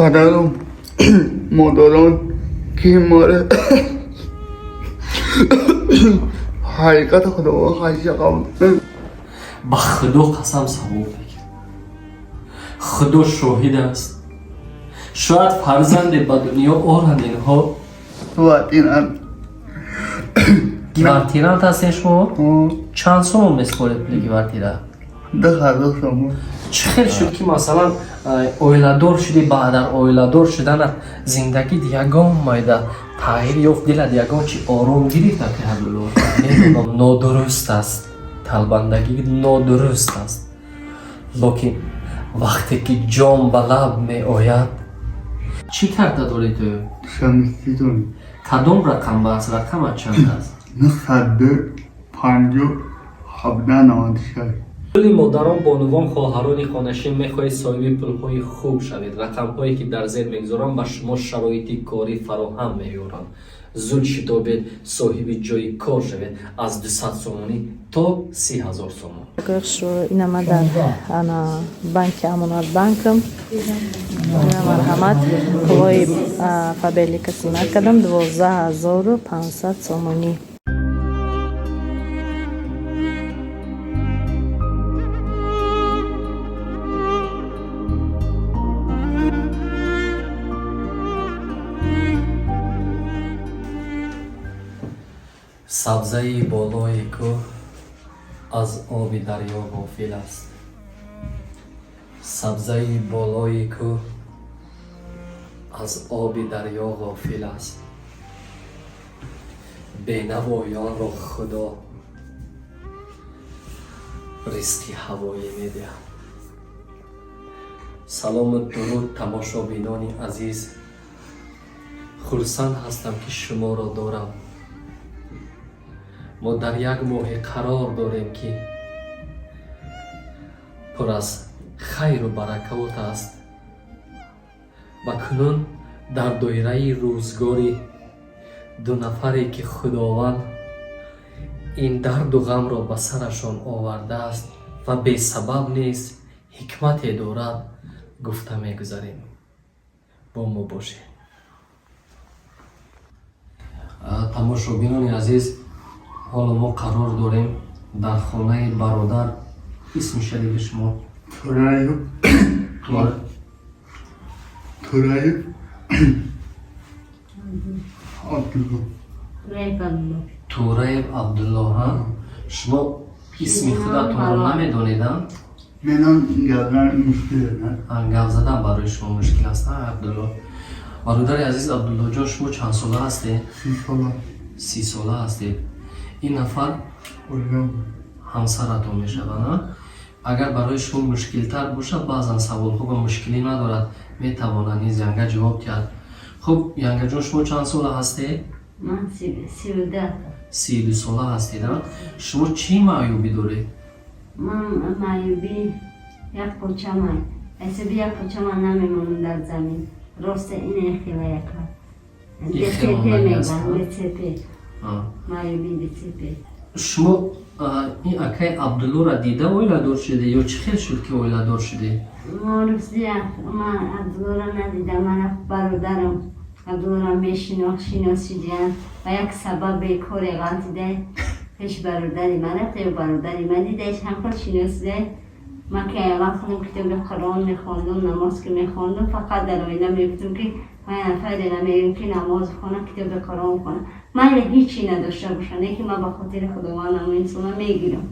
Падару модарон ки моро ҳақиқати худованд хашия қабул. Ба Худо қасам, савоб мекунам, Худо шоҳид аст, шояд фарзанде ба дунё оранд инҳо. Квартирант. Квартирант ҳастед шумо? Чанд сомон меспоред пули квартира? 2000 сомон. Чӣ хел шуд, ки масалан оиладор шудӣ, баъдан оиладор шуданат зиндагит ягон майда тағйир ёфт, дилат ягон чи ором гирифт? Аки Абдулло, медонам, нодуруст аст, талбандагӣ нодуруст аст, лекин вақте ки ҷон ба лаб меояд. Чӣ карта дорӣ ту? Шамсидон. Кадом рақам аст? Рақамат чанд аст? 950 17 96. Пули модарон, бонувон, хоҳарони хонашин, мехоҳед соҳиби пулҳои хуб шавед? Рақамҳое, ки дар зер мегузорам, ба шумо шароити корӣ фароҳам меёранд. Зуд шитобед, соҳиби ҷои кор шавед, аз 200 сомонӣ то 30 000 сомон. Инама дар ана банки Амонат банкам. Ина, марҳамат, пулои Фаберлика снимать кардам, 12 500 сомонӣ. Сабзаи болои кӯҳ аз оби дарё ғофил аст. Сабзаи болои кӯҳ аз оби дарё ғофил аст. Бенавоёнро Худо ризқи ҳавоӣ медиҳад. Салому дуруд, тамошобинони азиз! Хурсанд ҳастам, ки шуморо дорам. Мо дар як моҳе қарор дорем, ки пур аз хайру баракот аст, ва кунун дар доираи рӯзгори ду нафаре, ки Худованд ин дарду ғамро ба сарашон овардааст ва бесабаб нест, ҳикмате дорад, гуфта мегузарем. Бо мо бошед. Тамошобинони азиз, ҳоло мо қарор дорем дар хонаи бародар. Исми шарифи шумо? Тураев. Тураев Абдулло. Тураев Абдулло. Ҳа, шумо исми худатонро намедонед, а? Менам гапзан мушкил аст. Гап задан барои шумо мушкил аст, а, Абдулло? Бародари азиз, Абдуллоҷон, шумо чанд сола ҳастед? 30 сола. 30 сола ҳастед. Ин нафар ҳамсаратон мешавад, а? Агар барои шумо мушкилтар бошад, баъзан саволҳо ба мушкилӣ надорад, метавонад низ янга ҷавоб диҳад. Хуб, янгаҷон, шумо чанд сола ҳастед? Ман 32. 32 сола ҳастед, а? Шумо чӣ маъюбӣ доред? Ман маъюбӣ як почамай. Ҳисоби як почама намемонам дар замин. Роста ин хела яка. ДЦП меган, ДЦП. Маъюбӣ ДЦП. Шумо ин акаи Абдуллоро дида оиладор шуде ё чӣ хел шуд, ки оиладор шудед? Ростия, ман Абдуллоро надидам, ман бародарам Абдуллоро мешинохт, шиносидиям ва як сабаби коре ғалтида пеш бародари ман рафта ё бародари ман дидаиш, ҳамхел шиносида. Ман ки аввал худам китоби Қуръон мехондум, намоз ки мехондум, фақат дар оила мегуфтум, ки ман нафаре намегӯм, ки намоз хона, китоби Қуръон хона. Ман ҳечи надошта бошам, лекин ман ба хотири Худованд ҳамон инсона мегирам.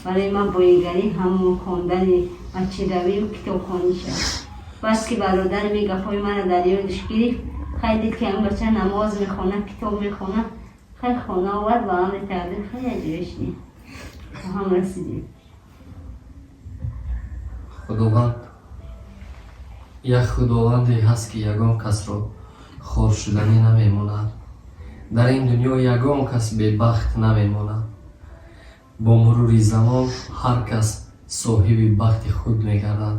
Барои ман боигарӣ ҳамон хондани масҷидравию китобхонӣ шуд. Бас ки бародарам ин гапҳои маро дар ёдиш гирифт, хай дид, ки ҳамин бача намоз мехонад, китоб мехонад, хай хона овард, ба амри тақдир хай аҷоиб ба ҳам расидем. Худованд як худованде ҳаст, ки ягон касро хоршуданӣ намемонад. Дар ин дунё ягон кас бебахт намемонад. Бо мурури замон ҳар кас соҳиби бахти худ мегардад.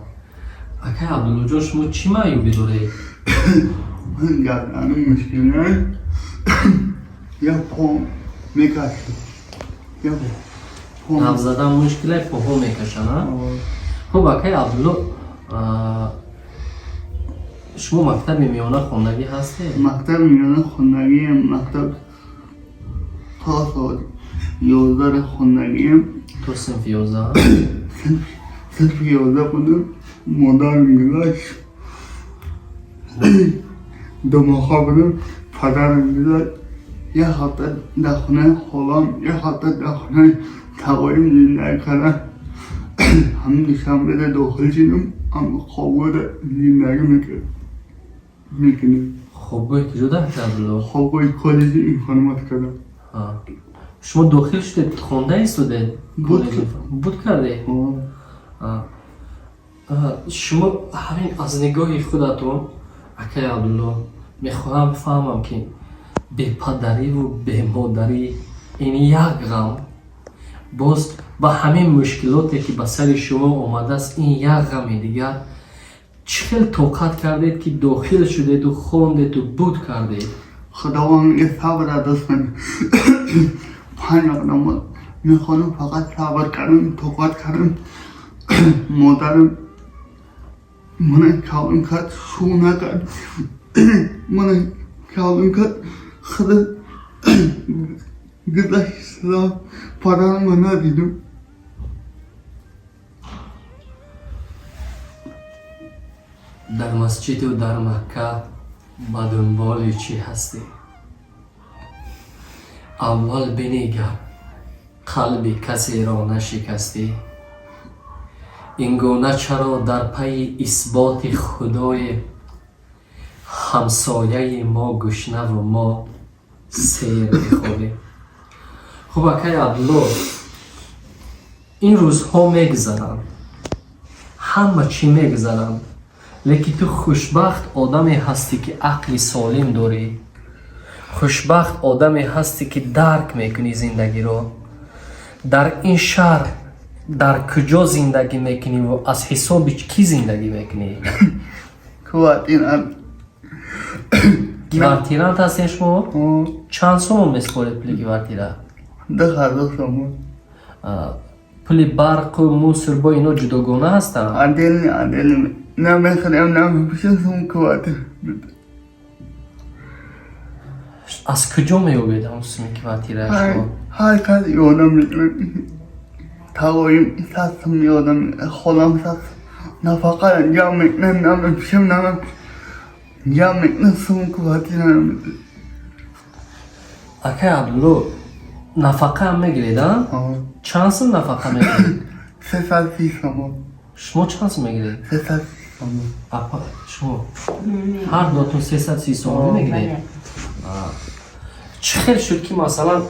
Акай Абдуллоҷон, шумо чӣ маъюбӣ доред? Гапзани мушкил аст. Як по мекашад. Як по. Гап задан мушкиле, поҳо мекашанд, а? Хуб, акай Абдулло, Шумо мактаби миёна хондагӣ ҳастед? Мактаб миёна хондагием, мактаб то соат 11 хондагием. То синфи 11? Синфи 11 будем, модарам гузашт. 2 моҳа будем, падарам гузашт. Як ҳафта дар хонаи холам, як ҳафта дар хонаи тағоим зиндагӣ кардам. Ҳамин Душанбеда дохил шудем, ҳам хобгоҳда зиндагӣ мекунем. Хобгоҳи куҷода, Абдулло? Хобгоҳи коллеҷи имкономат кардам. Шумо дохил шудед, хонда истодед? Буд. Буд кардед? Шумо ҳамин аз нигоҳи худатон, акай Абдулло, мехоҳам фаҳмам, ки бепадариву бемодарӣ ин як ғам, боз ба ҳамин мушкилоте, ки ба сари шумо омадааст, ин як ғами дигар, чӣ хел тоқат кардед, ки дохил шудеду хондеду буд кардед? Худованд мегӯяд, сабр аз даст наде. Панҷ вақт намоз мехонам, фақат сабр кардам, тоқат кардам. Модарам мана калон кард, шу накард, мана калон кард. Худо гузашт, падарамро надидам. Дар масҷиду дар Макка ба дунболи чӣ ҳастӣ? Аввал бинигар, қалби касеро нашикастӣ. Ин гуна чаро дар пайи исботи худое? Ҳамсояи мо гушнаву мо сер бихобем. Хуб, акай Абдулло, ин рӯзҳо мегузаранд, ҳама чӣ мегузаранд, лекин ту хушбахт одаме ҳастӣ, ки ақли солим дорӣ, хушбахт одаме ҳастӣ, ки дарк мекунӣ зиндагиро. Дар ин шаҳр дар куҷо зиндагӣ мекунӣ ва аз ҳисоби кӣ зиндагӣ мекунӣ? Квартирант. Квартирант ҳастед шумо? Чанд сомон меспоред пули квартира? 2000 сомон. Пули барқу мусор бо ино ҷудогона ҳастанд? Отдельно, отдельно. На мехӯрем, на мепӯшем, сум квартира. Аз куҷо меёбед ҳамн суми квартираи шумо? Ҳар кас ёрдам мекунад. Тағоим 100 сум ёрдам, холам 100 сум. Нафақа ҷамъ мекунад, на мепӯшем, на ҷамъ мекунад, сум квартира намедиҳад. Акай Абдулло, нафақаам мегиред, а? Чанд сум нафақа мегиред? 330 сомон. Шумо чанд сум мегиред? 330 сомон. Апа, шумо ҳар дуатон 330 сомонӣ мегиред? Чӣ хел шуд, ки масалан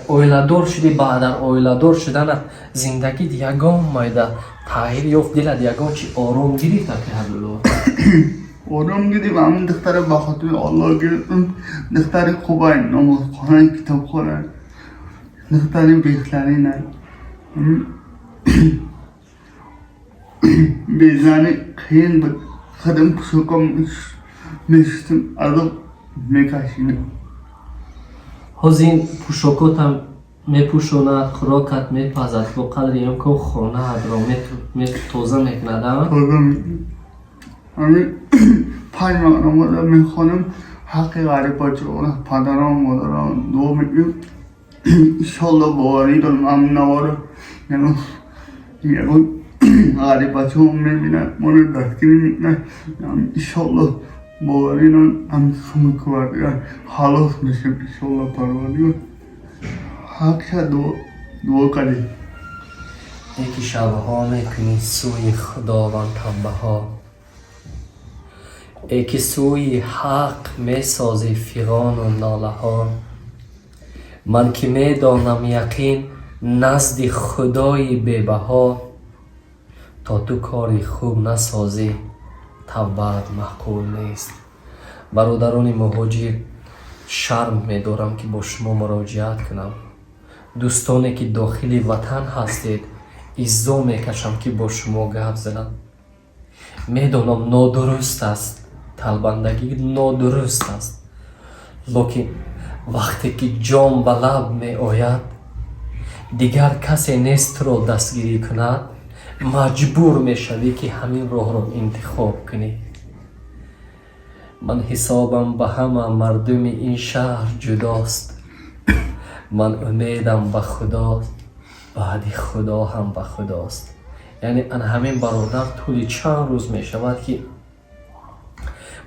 оиладор шудӣ, баъд дар оиладор шуданат зиндагит ягон майда тағйир ёфт, дилат ягон чи ором гирифт, акай Абдулло? Ором гирифт. Ҳамин духтара ба хотири Аллоҳ гирифтам. Духтари хубай, намозхона, китобхона, духтари беҳтарина. Безани қиин буд. Худам пӯшокам мешустим, азоб мекашидам. Ҳозир ин пӯшокотам мепӯшонад, хӯрокат мепазад, бо қадри имкон хонаатро тоза мекунад, а? Тоза мекунад. Ҳамин панҷ вақт намоза мехонам, ҳаққи ғариббачаҳоро, падарам, модарам дуо мекунем. Иншолло, боварӣ дорам, ҳамин наворо ягон ғариббачаҳо мебинад, моро дастгирӣ мекунад. Иншолло, боварӣ дорам, ҳамин суми квартира халос мешем, иншолло. Парвардигор ҳақша дуо кардем. Яки шабҳо мекунӣ сӯи Худованд тавбаҳо, э ки сӯи ҳақ месозӣ фиғону нолаҳо. Ман ки медонам, яқин назди Худои бебаҳо, то ту кори хуб насозӣ, тавбаат маъқул нест. Бародарони муҳоҷир, шарм медорам, ки бо шумо муроҷиат кунам. Дӯстоне, ки дохили ватан ҳастед, иззо мекашам, ки бо шумо гап занам. Медонам, нодуруст аст, талбандагӣ нодуруст аст, лекин вақте ки ҷон ба лаб меояд, дигар касе нест туро дастгирӣ кунад, маҷбур мешавӣ, ки ҳамин роҳро интихоб кунӣ. Ман ҳисобам ба ҳама мардуми ин шаҳр ҷудост. Ман умедам ба Худо, баъди Худо ҳам ба Худост. Яъне ан ҳамин бародар тӯли чанд рӯз мешавад, ки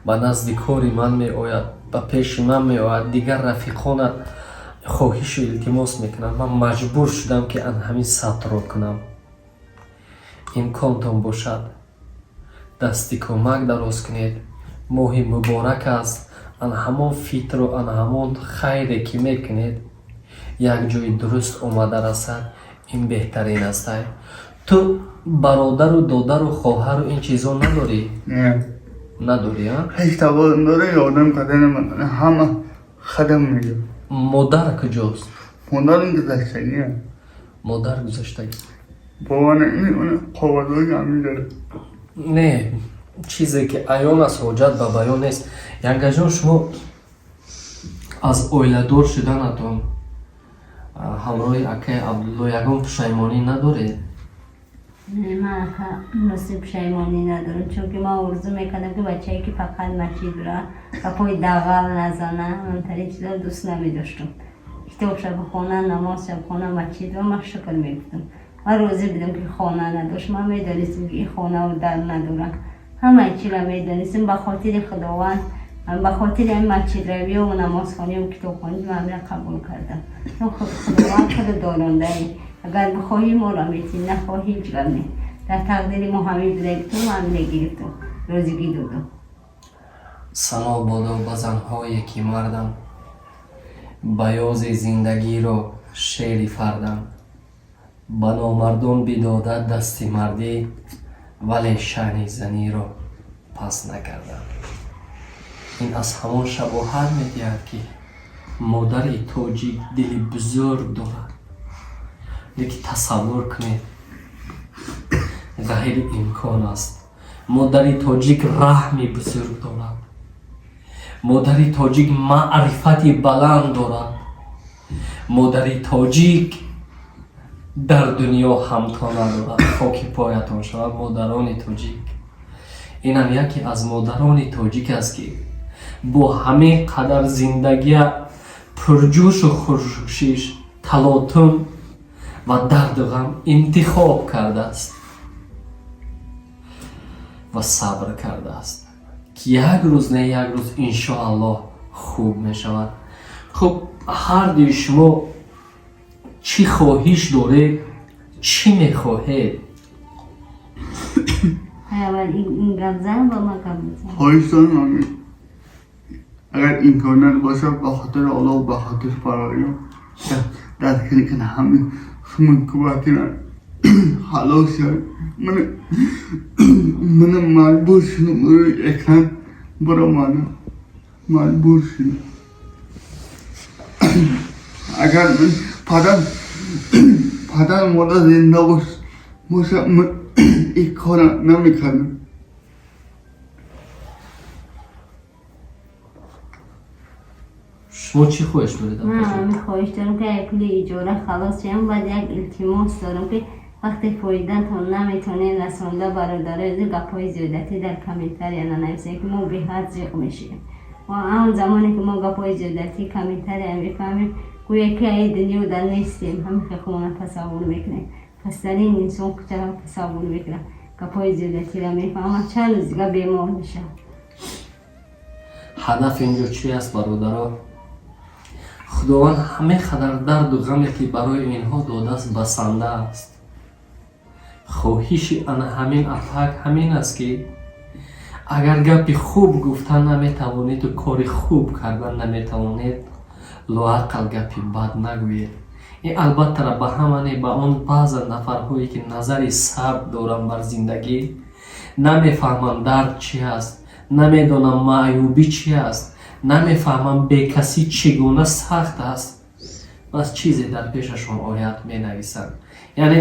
ба назди кори ман меояд, ба пеши ман меояд, дигар рафиқона хоҳишу илтимос мекунанд. Ман маҷбур шудам, ки ан ҳамин сабтро кунам. Имконтон бошад, дасти кӯмак дароз кунед. Моҳи муборак аст. Ан ҳамон фитру ан ҳамон хайре, ки мекунед, як ҷои дуруст омада расад, ин беҳтарин астай. Ту бародару додару хоҳару ин чизо надорӣ? Не. Надорӣ, а? Ҳеҷ тавон дора, ёрдам карда наметавонад. Ҳама хадам мегӯяд. Модар куҷост? Модарам гузаштагия. Модар гузаштагӣ. Бовар намекунӣ, қоғазҳои ҳамин дорад. Не, чизе ки аён аст, ҳоҷат ба баён нест. Янгаҷон, шумо аз оиладор шуданатон ҳамроҳи акаи Абдулло ягон пушаймонӣ надоред? Не, ман ака, рости пушаймонӣ надорам, чунки ман орзу мекардам, ки бачае ки фақат масҷид бира, гапҳои дағал назана. Ман чиза дӯст намедоштам. Китобша бихона, намозша бихона, масҷид ва ман шукр мегуфтам. Ман розӣ будам, ки хона надошт. Ман медонистам, ки ин хонаву дар надорам. Ҳамаи чиро медонистам. Ба хотири Худованд, ба хотири ҳамин масҷидравию намозхонию китобхонӣ ман ҳамира қабул кардам. Чун Худованд худ дорондаи, агар бихоҳӣ, моро метӣ, нахоҳӣ, ҳеҷ гап не. Дар тақдири мо ҳамин буда, гуфтум, ҳамине гирифтум, розигӣ додам. Сано бодо ба занҳое, ки мардам, баёзи зиндагиро шери фардам, ба номардон бидода дасти мардӣ, вале шаъни заниро пас накардам. Ин аз ҳамон шабоҳат медиҳад, ки модари тоҷик дили бузург дорад. Лекин тасаввур кунед, ғайри имкон аст. Модари тоҷик раҳми бузург дорад, модари тоҷик маърифати баланд дорад, модари тоҷик дар дунё ҳамто надорад. Хоки поятон шавад, модарони тоҷик. Инам яке аз модарони тоҷик аст, ки бо ҳамин қадар зиндагия пурҷӯшу хуршиш, талотум ва дарду ғам интихоб кардааст ва сабр кардааст, ки як рӯз не як рӯз, иншоаллоҳ, хуб мешавад. Хуб, ҳардуи шумо чӣ хоҳиш доред, чӣ мехоҳед? Аввал ин гап зан, ба ман гап бизан. خواهش دارم همین اگر امکانات باشه، به خاطر الله و به خاطر فرایم دست کنی که همین منکوباتی خلاص شد. من مجبور شدم روی اکران برو. من مجبور شدم. اگر من پدر مادر زنده باشه، من این کار نمیکردم. Шумо чӣ хоҳиш доред? Ман ҳамин хоҳиш дорам, ки як пули иҷора халос шавам. Баъд як илтимос дорам, ки вақте фоидатон наметонед расонда, бародарои, гапҳои зиёдатӣ дар комментария нанависед, ки мо беҳад зиқ мешавем. Ва он замоне ки мо гапҳои зиёдатӣ комментария мефаҳмем, гӯя ки ай дунё дар нестем. Ҳамин хел худмона тасаввур мекунем. Пастарин инсон чаро тасаввур мекунад, гапҳои зиёдатиро мефаҳмад, чанд рӯз дига бемор мешавад. Ҳадаф инҷо чи аст, бародаро? Худованд ҳамин қадар дарду ғаме, ки барои инҳо додааст, басанда аст. Хоҳиши ана ҳамин апак ҳамин аст, ки агар гапи хуб гуфтан наметавонеду кори хуб кардан наметавонед, лоақал гапи бад нагӯед. Ин албаттара ба ҳама не, ба он баъзан нафарҳое, ки назари сард доранд бар зиндагӣ, намефаҳманд дард чӣ аст, намедонам маъюбӣ чӣ аст, намефаҳмам бекасӣ чӣ гуна сахт аст. Бас чизе дар пешашон ояд, менависанд. Яъне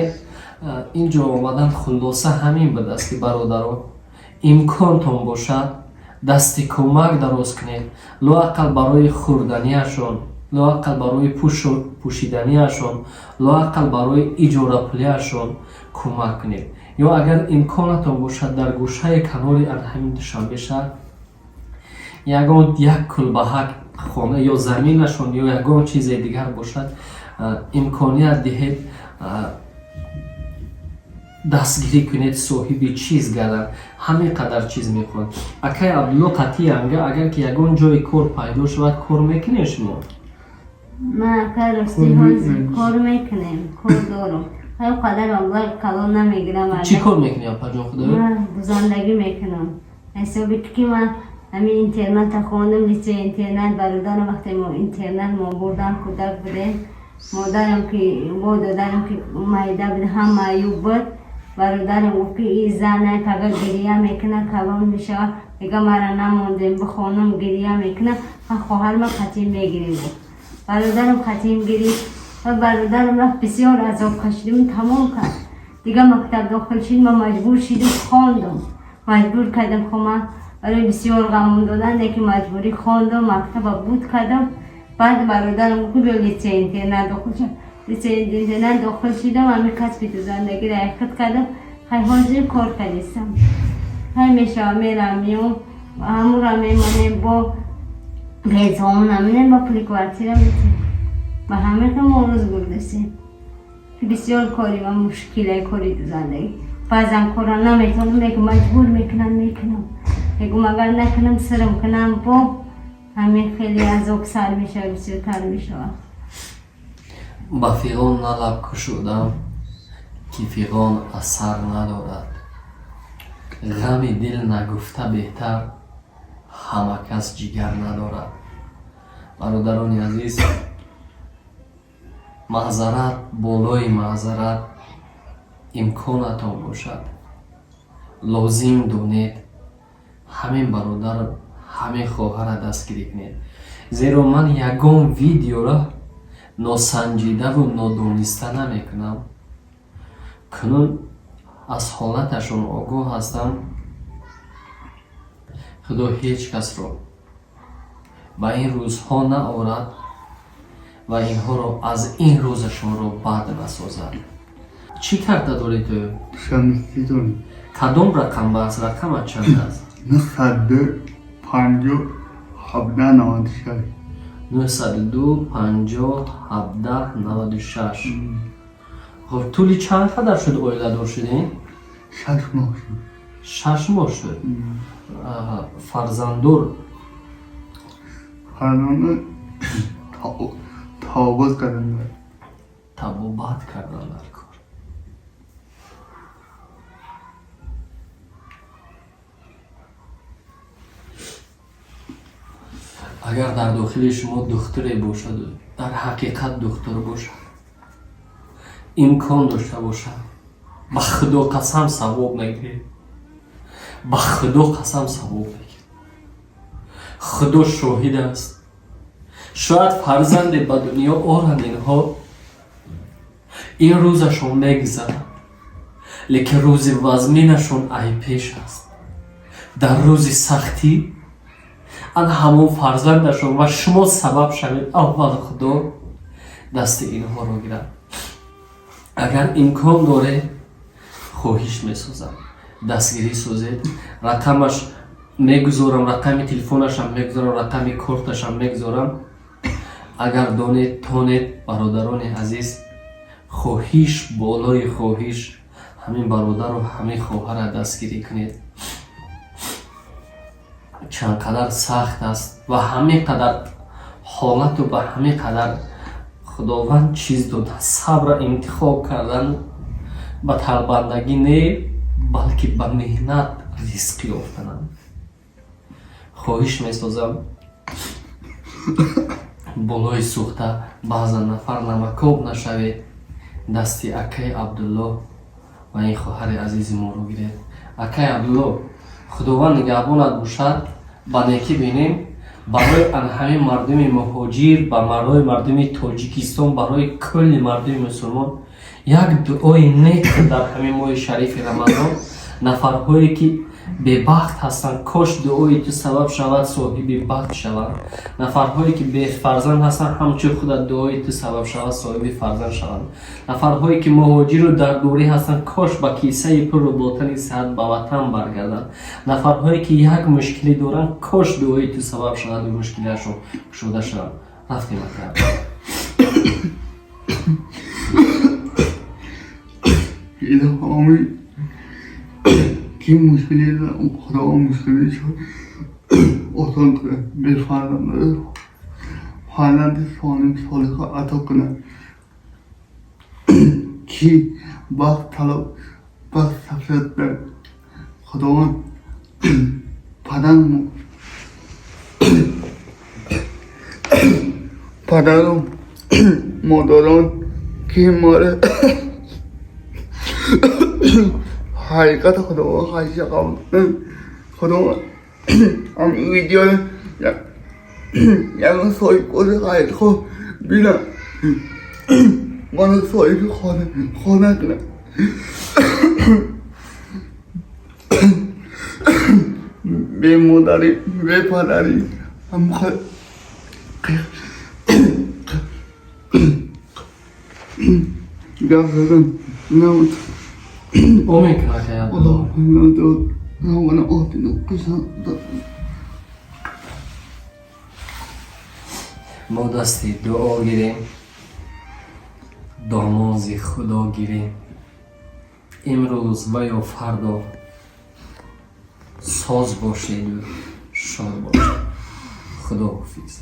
ин ҷо омадан хулоса ҳамин будааст, ки бародаро, имконтон бошад, дасти кӯмак дароз кунед, лоақал барои хӯрданиашон, лоақал барои пӯшиданиашон, лоақал барои иҷорапулиашон кӯмак кунед. Ё агар имконатон бошад, дар гӯшаи канори ҳамин Душанбе шаҳр Ягон як кулбаҳак хона ё заминашон ё ягон чизе дигар бошад, имконият диҳед, дастгирӣ кунед, соҳиби чиз гарданд. Ҳамин қадар чиз мехоҳанд. Акай Абдулло, қатъиянга, агар ки ягон ҷои кор пайдо шавад, кор мекунед шумо? Ман, ака, рости, ҳозир кор мекунем, кор дорам. Ҳай, қадар маблағи калон намегирам. Чӣ кор мекунӣ, апаҷон худо? Ман дузандагӣ мекунам. Ҳисоби ки ман ҳамин интерната хондам, литсей интернат. Бародарам вақте мо интернат мо бурдам, кӯдак будем, модарам ки бо додарам ки майда буд, ҳам маъюб буд. Бародарам гуфт, ки и зана пага гирия мекуна, калон мешава, мега мара намондем бихонам, гирия мекуна, ман хоҳарма қатъин мегирем, гуфт. Бародарам қатъин гирифт ва бародарам рафт, бисёр азоб кашидим, тамом кард. Дига мактаб дохил шид, ман маҷбур шидам, хондам, маҷбур кардам. Хо, ман барои бисёр ғамон додан, лекин маҷбурӣ хондам, мактаба буд кардам. Баъд бародарам гуфт, биё литсей интернат дохил шав. Литсей интернат дохил шидам, ҳамин касби дузандагиро яхид кардам. Хай, ҳозир кор кардистам. Хай, мешава, мерам, миём, ҳамура мемонем, бо безомона менем, ба пули квартира метем. Ба ҳамин мо рӯз бурдасем. Бисёр кори ва мушкиле кори дузандагӣ. Баъзан кора наметавонам, лекин маҷбур мекунам, мекунам. Мегум, агар накунам, сирм кунам, бо ҳамин хеле азоб сар мешава, бисёртар мешава. Ба фиғон на лаб кушодам, ки фиғон асар надорад. Ғами дил нагуфта беҳтар, ҳама кас ҷигар надорад. Бародарони азиз, маъзарат болои маъзарат, имконатон бошад, лозим донед, ҳамин бародар, ҳамин хоҳарра дастгирӣ кунед, зеро ман ягон видеоро носанҷидаву нодониста намекунам. Кунун аз ҳолаташон огоҳ ҳастам. Худо ҳеҷ касро ба ин рӯзҳо наорад ва инҳоро аз ин рӯзашонро бад насозад. Чӣ карта дорӣ ту? Шамси дорем. Кадом рақам ба аст? Рақамат чанд аст? 902 50 17 96. 902 50 17 96. Хоб, тӯли чанд қадар шуд оиладор шудем? 6 моҳ шуд. 6 моҳ шуд. Фарзанддор? Фарзандон табобат карданд. Табобат кардан дар кор. Агар дар дохили шумо духтуре бошаду дар ҳақиқат духтур бошад, имкон дошта бошад, ба Худо қасам, савоб мегиред. Ба Худо қасам, савоб мегиред. Худо шоҳид аст. Шояд фарзанде ба дунё оранд инҳо, ин рӯзашон мегузарад, лекин рӯзи вазминашон айпеш аст. Дар рӯзи сахтӣ ан ҳамон фарзандашон ва шумо сабаб шавед. Аввал Худо дасти инҳоро гирад. Агар имкон доред, хоҳиш месозам, дастгирӣ созед. Рақамаш мегузорам, рақами телефонашам мегузорам, рақами корташам мегузорам. Агар донед, тонед, бародарони азиз, хоҳиш болои хоҳиш, ҳамин бародару ҳамин хоҳарра дастгирӣ кунед. Чанд қадар сахт аст ва ҳамин қадар ҳолату ба ҳамин қадар Худованд чиз дода, сабра интихоб кардан, ба талбандагӣ не, балки ба меҳнат ризқ ёфтананд. Хоҳиш месозам, болои сӯхта баъзан нафар намакоб нашавед. Дасти акаи Абдулло ва ин хоҳари азизи моро гиред. Акаи Абдулло, Худованд нигаҳбонат бошад. Ба некӣ бинем. Барои ан ҳамин мардуми муҳоҷир, ба барои мардуми Тоҷикистон, барои кулли мардуми мусулмон як дуои нек дар ҳамин моҳи шарифи Рамазон. Нафарҳое ки Бебахт ҳастанд, кош дуои ту сабаб шавад, соҳиби бахт шаванд. Нафарҳое ки бефарзанд ҳастанд, ҳамчун худат дуои ту сабаб шавад, соҳиби фарзанд шаванд. Нафарҳое ки муҳоҷиру дар дурӣ ҳастанд, кош ба кисаи пурру бо тани сиҳат ба ватан баргарданд. Нафарҳое ки як мушкилӣ доранд, кош дуои ту сабаб шаваду мушкилиашон кушода шавад. Рафтем, ака. Илҳоми ки мушкили худо мушкили шуд осон кунад, бефарзанд фарзанди солим солиҳа ато кунад, ки бахт талаб бахт сафед худованд падару модарон ки моро ҳақиқати худованд хашия қабул кунад. Худованд ҳам видеоро ягон соҳибкори хайрхоҳ бинад, маро соҳиби хона кунад. Бемодарӣ, бепадарӣ ҳам гап задан набуд. Омин кун, ака Абдулло. Мо дасти дуо гирем, домози худо гирем. Имрӯз ва ё фардо соз бошеду шод бошед. Худоҳофиз.